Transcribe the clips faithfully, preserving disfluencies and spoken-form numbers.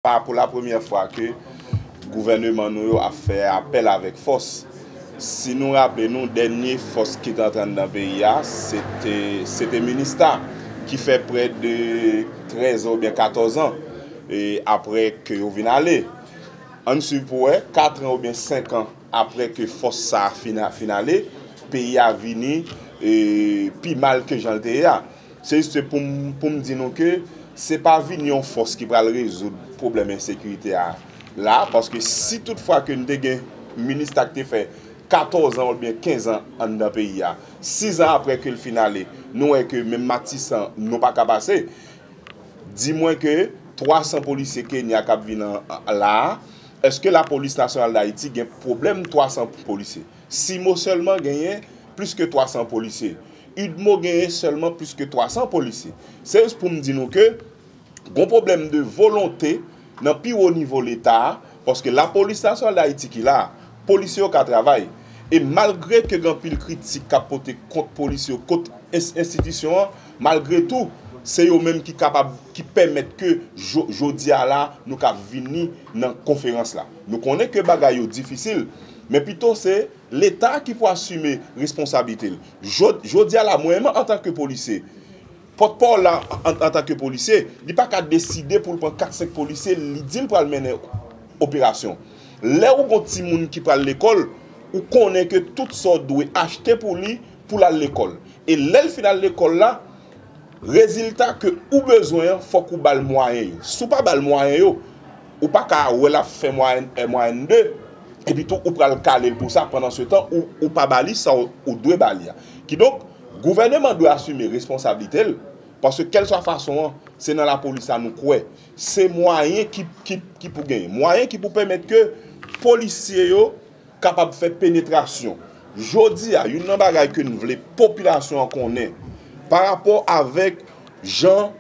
pa pou la premyè fwa ke gouvèneman nou yo ap fè apèl avèk fòs. Si nou raple nou, dènye fòs ki te antre anndan peyi a, se te, se te Minista, ki fè prè de trèz an oubyen katòz an, e, apre ke yo vin ale. Ann swiv pou wè, kat an oubyen senk an apre ke fòs sa a fin, fin ale, peyi a vini, e, pi mal ke jan l te ye a. Se jis pou m, pou m di nou ke se pa vini yon fòs ki pral rezoud pwoblèm ensekirite a la, paske si tout fwa ke n te gen Minista ki te fè katòz an oubyen kenz an anndan peyi a, sis an apre ke l fin ale, nou wè ke menm Matisan, nou pa ka pase. Di mwen ke twa san polisye Kenya k ap vin an, an, la a, èske Lapolis Nasyonal d Ayiti gen pwoblèm twa san polisye? CIMO sèlman genyen plis ke twa san polisye. UDMO genyen sèlman plis ke twa san polisye. Se jis pou m di nou ke gon pwoblèm de volonte nan pi wo nivo Leta a, paske Lapolis Nasyonal d Ayiti ki la a, polisye yo ka travay. E malgre ke gen anpil kritik k ap pote kont polisye yo, kont ens-, enstitisyon an, malgre tou, se yo menm ki kapab, ki pèmèt ke jo-, jodi a la, nou ka vini nan konferans la. Nou konnen ke bagay yo difisil, men pito se Leta ki pou asime responsablite l. Jo-, jodi a la, mwen menm antanke polisye, pòtpawòl la an, antanke polisye, li pa ka deside pou l pran kat senk polisye, li di l pral mennen operasyon. Lè ou gon timoun ki pral lekòl, ou konnen ke tout sa w dwe achte pou li, pou l al lekòl. E lè l fin al lekòl la, rezilta ke ou bezwen an, fòk ou ba l mwayen yo. Si w pa ba l mwayen yo, ou pa ka wè l ap fè mwayèn en, mwayèn de, epi tou ou pral kale l pou sa, pandan se tan ou, ou pa ba li sa w, ou dwe ba li a. Kidonk, gouvèneman dwe asime responsablite l, paske kèlswa fason an, se nan lapolis la nou kwè. Se mwayen ki, ki, ki pou genyen. Mwayen ki pou pèmèt ke polisye yo kapab fè penetrasyon. Jodi a, youn nan bagay ke n vle popilasyon an konnen, pa rapò avèk jan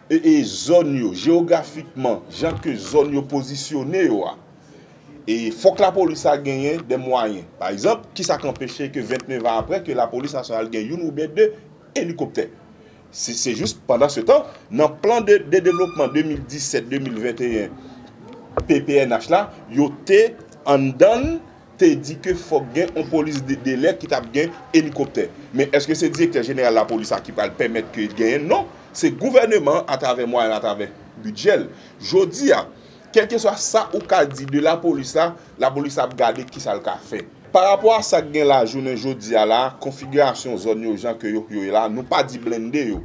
e, e zòn yo, jewografikman, jan ke zòn yo pozisyone yo a, e fòk lapolis la genyen de mwayen. Pa egzanp, kisa k anpeche ke vennevwa apre ke Lapolis Nasyonal gen youn oubyen de elikoptè? Se, se jis pandan se tan, nan plan de, de devlopman de mil disèt, de mil venteyen, P P N H la, yo te anndan l te di ke fòk gen yon polis de, de lè ki t ap gen elikoptè. Men èske se direktè jeneral lapolis la ki pral pèmèt ke genyen? Non, se gouvèneman an atravè mwayen l, atravè bidjè l. Jodi a, kèlkeswa sa ou ka di de lapolis la, lapolis la ap gade kisa l ka fè. Pa rapò a sa k gen la jounen jodi a la, konfigirasyon zòn yo, jan ke yo, yo ye la, nou pa di blende yo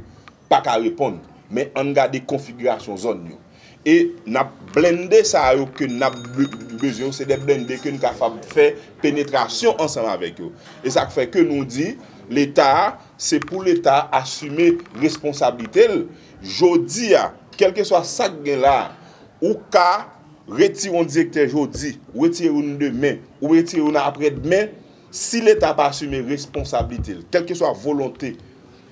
pa ka reponn, men ann gade konfigirasyon zòn yo. E n ap blende sa yo ke n ap be-, bezwen yo, se de blende ke n kapab fè penetrasyon ansanm avèk yo. E sa k fè ke nou di, Leta a, se pou Leta a asime responsablite l. Jodi a, kèlkeswa sa k gen la a, ou ka retire yon direktè jodi, ou retire youn demen, ou retire youn aprèdmen, si Leta pa asime responsablite l, kèlkeswa volonte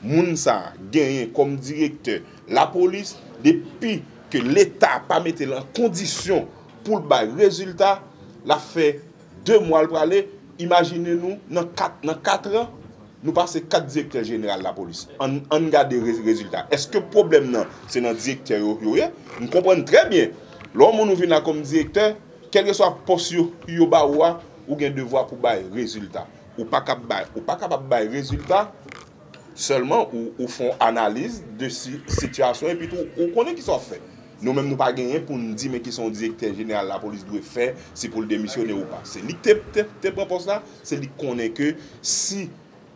moun sa a genyen kòm direktè lapolis, depi ke Leta pa mete l an kondisyon pou l bay rezilta, l ap fè de mwa l prale, imajine nou, nan kat, nan kat an, nou pase kat direktè jeneral lapolis. Ann, ann gade re-, rezilta. Èske pwoblèm nan, se nan direktè yo, yo ye? M konprann trè byen. Lè yon moun ou vin la kòm direktè, kèlkeswa pòs yo, yo ba ou a, ou gen devwa pou bay rezilta. Ou pa kab bay, ou pa kapab bay rezilta, sèlman ou, ou fè yon analiz de si-, sitiyasyon, epi tou, ou konnen kisa w ap fè. Nou menm, nou pa genyen pou n di, men kisa yon direktè jeneral lapolis dwe fè, si pou l demisyone ou pa. Se li ki te, te, te pran pòs la, se li ki konnen ke si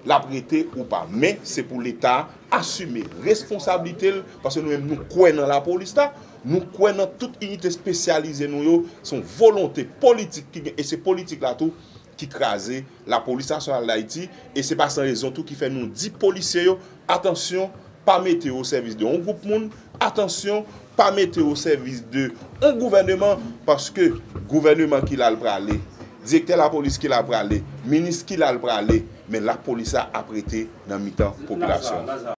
l ap rete ou pa. Men, se pou Leta asime responsablite l, paske nou menm, nou kwè nan lapolis la, nou kwè nan tout inite espesyalize nou yo, se yon volonte politik ki gen, e se politik la tou ki kraze Lapolis Nasyonal d Ayiti, e se pa san rezon tou ki fè nou di polisye yo, atansyon, pa mete yo o sèvis de yon gwoup moun, atansyon, pa mete yo o sèvis de yon gouvèneman, paske gouvèneman ki la l prale, direktè lapolis ki la l prale, minis ki la l prale, men lapolis la ap rete nan mitan popilasyon an.